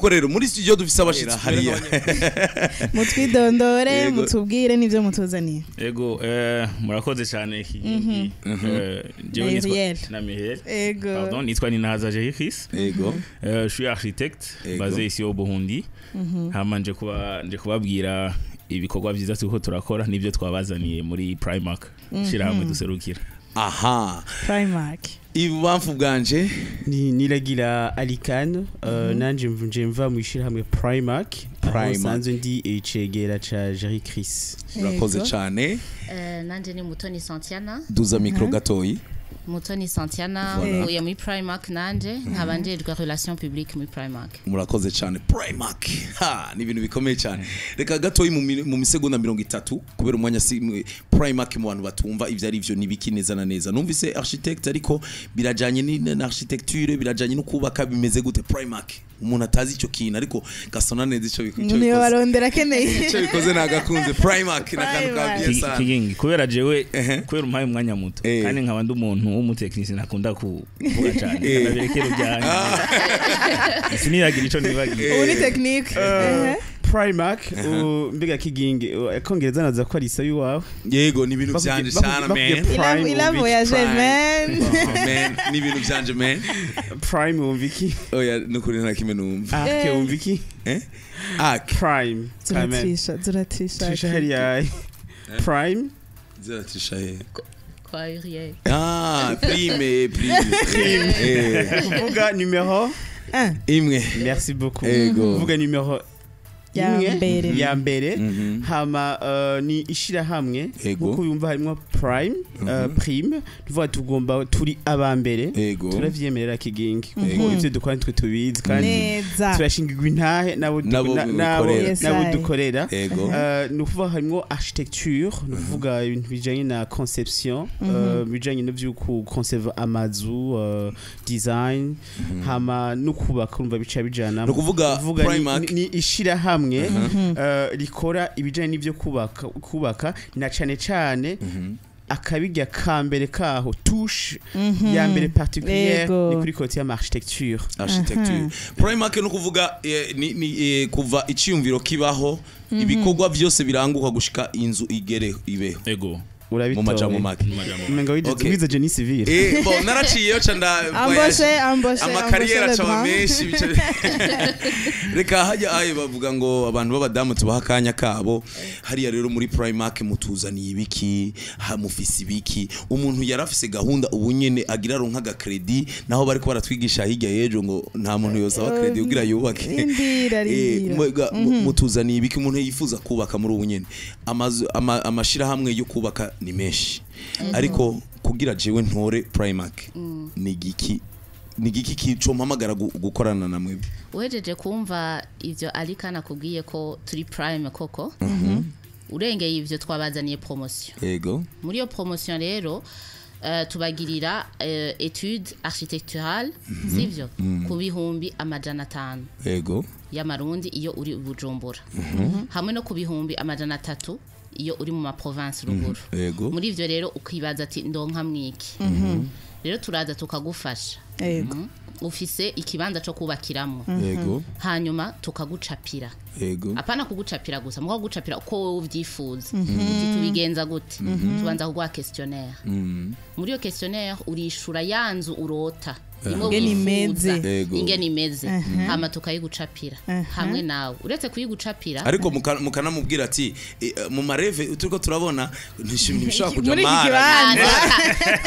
Nguko rero muri studio dufise abashitsi hariya. Mutwidondore. Yego. Mutubwire n'ivyo mutuzaniye. Ego, murakoze cyane, Kigingi. Jewe Na nitwa Uriel. na Mireille. Ego. Pardon, nitwa Ninaza Jerikis. Je suis architecte Ego. basé ici au Burundi. Hama nje kubabwira ibikorwa vyiza turiko turakora n'ivyo twabazaniye muri Primark, shirahamwe duserukira. Aha. Primark. Ibubamfu bwanje Ni Niragira Alikane, nanje nje mva mu ishirahamwe Primark, aho Primark. nsanzwe ndi icegera ca Jerry Chris. Urakoze Yego. cyane. Nanje ni Mutoni Santiana. Duza micro gatoyi. Mutoni Santiana. Voilà. Mvuye muri Primark, nanje nkaba njejwe relation publique muri Primark. Murakoze cyane. Primark, ha, ni ibintu bikomeye cyane. Reka gatoyi mu misegonda 30, kubera umwanya si Primark mu bantu batumva ivyo ari byo nibiki neza na neza? Numvise architecte, ariko birajanye na architecture, birajanye no kubaka, bimeze gute Primark? Umuntu atazi icyo kintu ariko gasona neza ico niyo bikoze. barondera akeneye. Ico bikoze nagakunze. Primark na kantu ka Primark. bien sana. Kigingi, kubera jewe kubera umpaye umwanya muto kandi nkaba ndi umuntu w'umutekinisi, ntakunda kuvuga cyane, ndaberekera ibyanjye, sinibagira ico nibagiye. Ubu ni technique. Primark, mbega Kigingi, akongereza naza ko ari isa iwawe. Yego, ni ibintu byanje cyane, man. Prime Il a wumva iki? voyagé, Prime. man. Man, ni ibintu byanje, man. Prime wumva iki? Oya, nukuri nta kimwe numva. Arc Eh. wumva iki? Eh, ak Prime. Zuratisha, zuratisha. Trisha hariya. Prime. Ziratisha he? Kwa Uriel. Ah, prime, prime, prime. Vuga numéro Un. Imwe. Merci beaucoup. Ego. Vuga numéro Ya imwe, mbere. Ya mbere. Hama ni ishirahamwe. Ego. Nkuko yumva harimo prime, prime tuvuga tugomba turi aba mbere. Turavyemerera, Kigingi, kuko ivyo dukora nitwe tubizi kandi Neza. turashingirwa intahe nabo Nabo bikorera. Yes, nabo I. dukorera. Ni ukuvuga harimo architecture, ni ukuvuga ibintu bijanye na conception, bijanye no vy'uku conserve amazu, design, hama no kubaka, urumva bica bijana. Ni ukuvuga Primark- ni ishirahamwe rikora ibijanye n'ivyo kubaka na cane cane akabirya ka mbere kaho, touche ya mbere particulière Yego. ni kuri côté ya architecture. Architecture. Primark ni ukuvuga ni kuva iciyumviro kibaho, ibikorwa byose biranguka gushika inzu igere ibeho. Ego. Mu majambo make. Mu majambo make. Umenga wize Okay. wize génie civil. Bon, naraciyeyo ca nda Embauché, embauché. amakariyeri Embauché acaba Legrand. menshi reka hajya aye bavuga ngo abantu b'abadamu tubaha akanya kabo hariya. Rero muri Primark mutuzaniye ibiki? Ha, mufise ibiki? Umuntu yarafise gahunda ubu nyene agira aronka agacrédit, naho bariko baratwigisha hirya y'ejo ngo nta muntu yosaba crédit kugira yubake. Rindira, rindira. Mutuzaniye ibiki umuntu yifuza kubaka muri ubu nyene? Amazu, amashirahamwe yo kubaka ni menshi, ariko kugira jewe ntore Primark, ni giki kico mpamagara gukorana na mwebwe? Uhejeje kumva ivyo Alika nakubwiye ko turi prime koko, urengeye ivyo twabazaniye promotion. Muri iyo promotion rero, tubagirira étude architecturale, sivyo, ku 500,000 y'amarundi iyo uri i Bujumbura, hamwe no ku 300,000 iyo uri mu ma province ruguru. Muri ivyo rero ukibaza ati ndonka mwiki? Rero turaza tukagufasha. Ufise ikibanza co kubakiramwo, hanyuma tukagucapira. Apana kugucapira gusa, muko kugucapira uko wowe uvyifuza. Uti tubigenza gute? Tubanza kuguha questionnaire. Muri iyo questionnaire urishura ya nzu urota imwe Ingene wifuza, imeze. Ingene imeze, hama tukayigucapira hamwe nawe. Uretse kuyigucapira, Ariko mukanamubwira ati mu marêves turiko turabona ntibishobora kuja Muri iki mara. kibanza.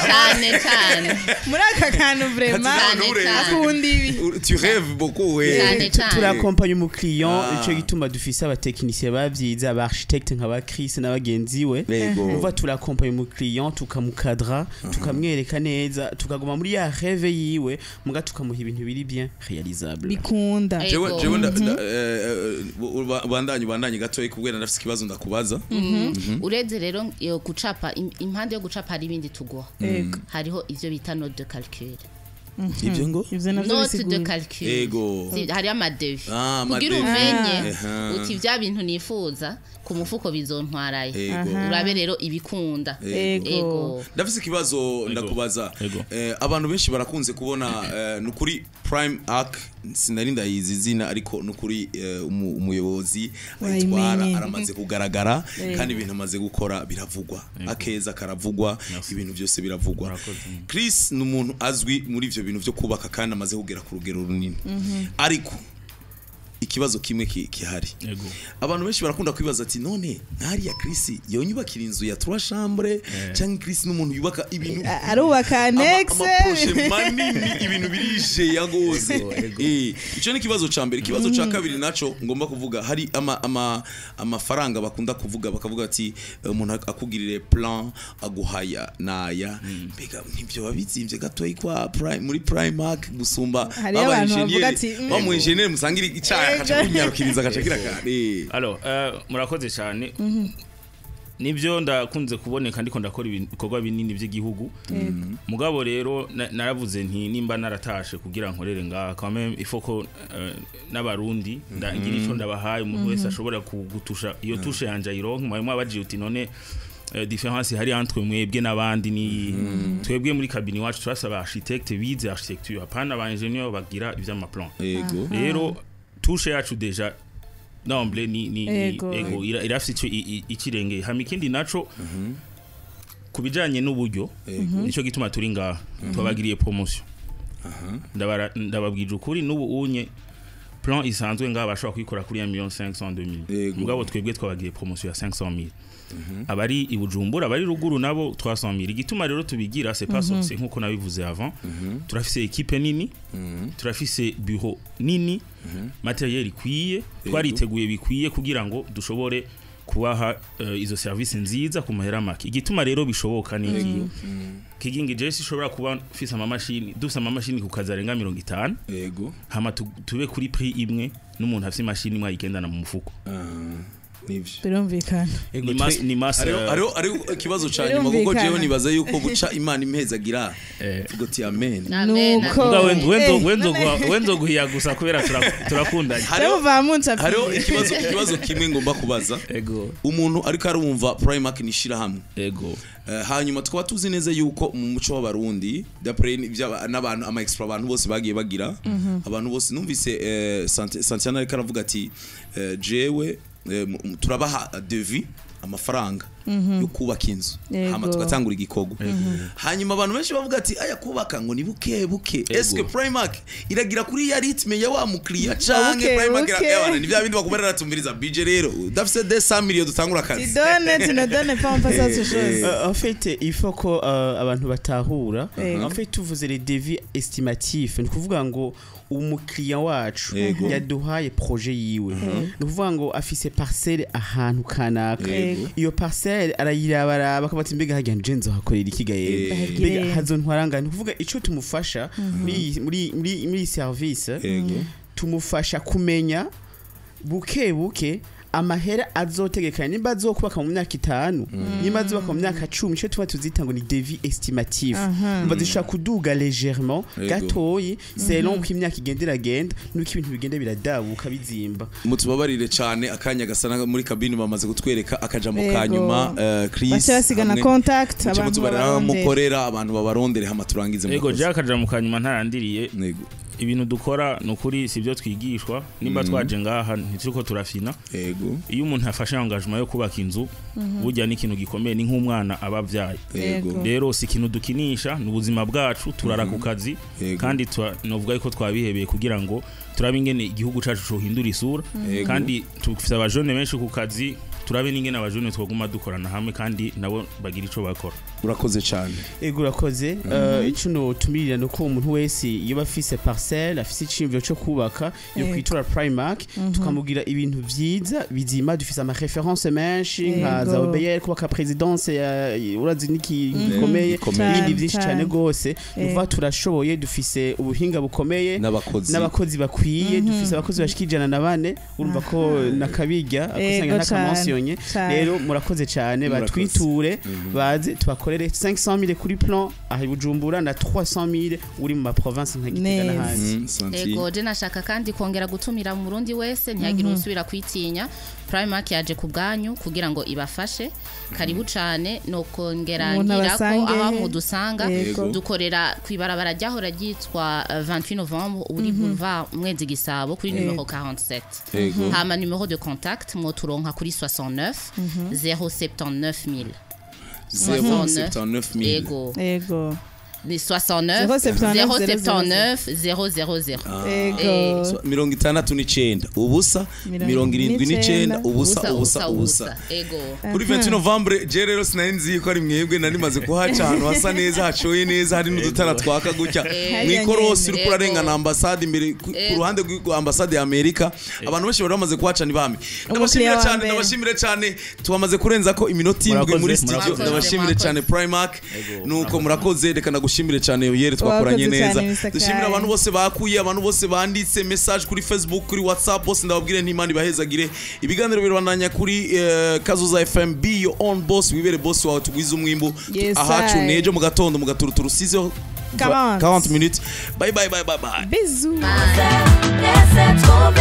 Cyane cyane. Muri aka kantu vraiment. Cyane cyane. Akunda ibi. Tu rêves beaucoup, eh. Cyane cyane. Turakompanya umukiriya. Ico gituma dufise abatekinisiye bavyize, aba architecte nka ba Chris n'abagenzi we. Umva, turakompanya umukiriya, tukamukadra, tukamwereka neza, tukaguma muri ya rêve yiwe, muga tukamuha ibintu biri bien réalisable. Bikunda. Jewe Ego. jewe ubandanye, ubandanye gatoyi, kubwira ndafise ikibazo ndakubaza. Uretse rero iyo gucapa, impande yo gucapa hari ibindi tuguha. Hariho ivyo bita note de calcul. Ibyo ngo note de calcul. Ego. Hari amadevis kugira umenye uti bya bintu nifuza ku mufuko bizontwaraye, urabe rero ibikunda. Ego. Ndafise ikibazo ndakubaza. Abantu benshi barakunze kubona nukuri Prime Arc, sinari ndayizi izina, ariko nukuri umuyobozi ayitwara aramaze kugaragara, kandi ibintu amaze gukora biravugwa, akeza karavugwa, ibintu byose biravugwa. Chris ni umuntu azwi muri ivyo bintu byo kubaka kandi amaze kugera ku rugero runini, ariko ikibazo kimwe kihari, abantu benshi barakunda kwibaza ati none ntariya Chris yonyubakira inzu ya 3 chambres, cyangwa Chris n'umuntu yubaka ibintu arubaka annexe, amaproje manini, ibintu birije yagoze. Ico ni kibazo ca mbere. Ikibazo ca kabiri naco ngomba kuvuga, hari ama amafaranga bakunda kuvuga, bakavuga ati umuntu akugirire plan aguhaya naya, mbega nibyo babizimvye gatoyi kwa Prime, muri Primark gusumba aba engineer, ba mu engineer musangira icaya akaca kunyarukiriza akaca kare. Alors murakoze cyane. Nibyo ndakunze kuboneka ndiko ndakora ibikorwa binini by'igihugu. Mugabo rero naravuze nti nimba naratashe kugira nkorere ngaha, quand même il faut ko n'abarundi ndagira ico ndabahaye, umuntu wese ashobora kugutusha iyo tushe yanje ayironke. Mwari mwabajiye uti none différence hari entre mwebwe n'abandi ni twebwe muri cabine wacu turasaba architecte bize architecture, apana ba ingénieur bagira ivy'ama plan. Rero touche yacu deja d'emblée ni ego irafite ikirenge. Hama ikindi naco kubijanye n'uburyo, nico gituma turi ngaha twabagiriye promotion. Ndababwije ukuri n'ubu unye plan isanzwe ngaha bashobora kuyikora kuri 1,502,000, mugabo twebwe twabagiriye promotion ya 500,000. Abari i Bujumbura, abari ruguru nabo 300,000. Igituma rero tubigira c'est pas sorcier nkuko nabivuze avant. Turafise équipe nini, turafise bureau nini, matériel ikwiye, twariteguye bikwiye kugira ngo dushobore kubaha izo service nziza ku mahera make. Igituma rero bishoboka ni iki kigingi je sishobora kuba mfise ama machine, dufise ama machine ku kazarenga 50. Yego. Hama tube kuri prix imwe n'umuntu afise machine imwe ayigendana mu mufuko. Nivyo birumvikana. Ni mas hariho ikibazo ca nyuma, kuko jewe nibaza yuko buca Imana impezagira vuga ati amen. Nuko wenzo guhiya gusa kubera turakundanye. Hariho ikibazo kimwe ngomba kubaza. Umuntu ariko arumva Primark nishira hamwe. Ego. Hanyuma twaba tuzi neza yuko mu muco w'abarundi d'après n'abantu ama extra abantu bose bagiye bagira abantu bose numvise Santiana ariko aravuga ati jewe turabaha devis amafaranga yo kubaka inzu, hama tugatangura igikorwa. Hanyuma abantu benshi bavuga ati aya kubaka ngo ni buke buke. Est-ce que Primark iragira kuri ya rythme ya wa mukiriya canke Primark irabana ni bya bindi bakubarira tumviriza budget rero udafise 200 millions dutangura akazi. Tu donnes, tu ne donnes pas, on passe à autre chose. En fait il faut ko abantu batahura. En fait tuvuze les devis estimatifs, ni kuvuga ngo umukiriya wacu yaduhaye projet yiwe, ni kuvuga ngo afise parcelle ahantu kanaka, iyo parcelle arayirabaraba akabati mbega hajya nje nzohakorera ikigaye, mbega hazontwaranga. Ni kuvuga ico tumufasha muri muri muri muri service, tumufasha kumenya buke buke amahera azotegekanya nimba azokubaka mu myaka 5, nimba azobaka mu myaka 10, ico tuba tuzita ngo ni devis estimatif. Umva zishobora kuduga légèrement gatoyi selon ko imyaka igenda iragenda nuko ibintu bigenda biradabuka bizimba. Mutubabarire cyane akanya gasana muri cabine bamaze kutwereka akajambo ka nyuma. Chris basigana contact abantu bamukorera abantu babarondere hama turangize. Yego, je akajambo ka nyuma ntarandiriye. Ibintu dukora nukuri sivyo twigishwa, nimba twaje ngaha ntituriko turafina. Yego. Iyo umuntu afashe engagement yo kubaka inzu burya ni ikintu gikomeye, ni nk'umwana abavyaye. Rero si ikintu dukinisha, ni ubuzima bwacu, turara ku kazi kandi novuga yuko twabihebeye kugira ngo turabe ingene igihugu cacu cohindura isura, kandi tufise abajone benshi ku kazi, turabe n'ingene abajone twoguma dukorana hamwe kandi nabo bagira ico bakora. Urakoze cyane. Ego urakoze. Ico no tumirira nuko umuntu wese iyo bafise parcelle afise icimviro cyo kubaka yo kwitura Primark, tukamugira ibintu vyiza bizima, dufise ama référence menshi nka za OBR kubaka présidence urazi niki gikomeye ibindi byinshi cyane gose. Nuva turashoboye, dufise ubuhinga bukomeye n'abakozi bakwiye, dufise abakozi bashika 104, urumva ko nakabirya akusanya n'akamansi. Twarafonctionye. Cane. Rero murakoze cyane. Murakoze. Batwiture, baze tubakorere 500 000 kuri plan aha i Bujumbura na 300 000 uri mu ma province nka Gitega Neza. n'ahandi. Santi. Ego, je nashaka kandi kongera gutumira Murundi wese, ntihagire usubira kwitinya. Primark yaje ku bwanyu kugira ngo ibafashe. Karibu cane. No kongera Umuntu ngira ko abasange aho he? mudusanga, Yego. dukorera kwibarabara ryahora ryitwa 28 novembre, uri boulevard Mwezi Gisabo, kuri numero 47. Hama numéro de contact, mwoturonka kuri 69 079 000. 079 000. Ego. Ego. Ni 69 079 079 000. Ego. So, 69 0 0 79 0 0 0. Ego. Kuri 28 novembre, je rero sinari nzi ko ari mwebwe. Nari maze kuhaca ahantu hasa neza, hacoye neza, hari n'udutara twaka gutya mw'ikorosi uriko urarengana ambasade imbere ku ruhande rw'i ambasade ya Amerika. Abantu benshi bari bamaze kuhaca ntibame. Ndabashimira Umukiriya wa cyane. mbere. Ndabashimire cyane. Tubamaze kurenza ko iminota 7 Murakoze, muri studio. murakoze. Ndabashimire Murakoze. cyane, Primark. Nuko murakoze. Reka nagushimire cyane, yere twakoranye Wakoze neza. cyane, Mr. Dushimire Kai. abantu bose bakuye, abantu bose banditse message kuri Facebook, kuri WhatsApp, bose ndababwire nti Imana ibahezagire. Ibiganiro birabandanya kuri Kazoza FM. Be your own boss, wibere boss wawe, tugwize umwimbu. Yes, Ahacu I. nejo mu gatondo mu gaturuturu 6h 40. 40 minutes. Bye bye bye bye bye. Bisous. Laissez trop.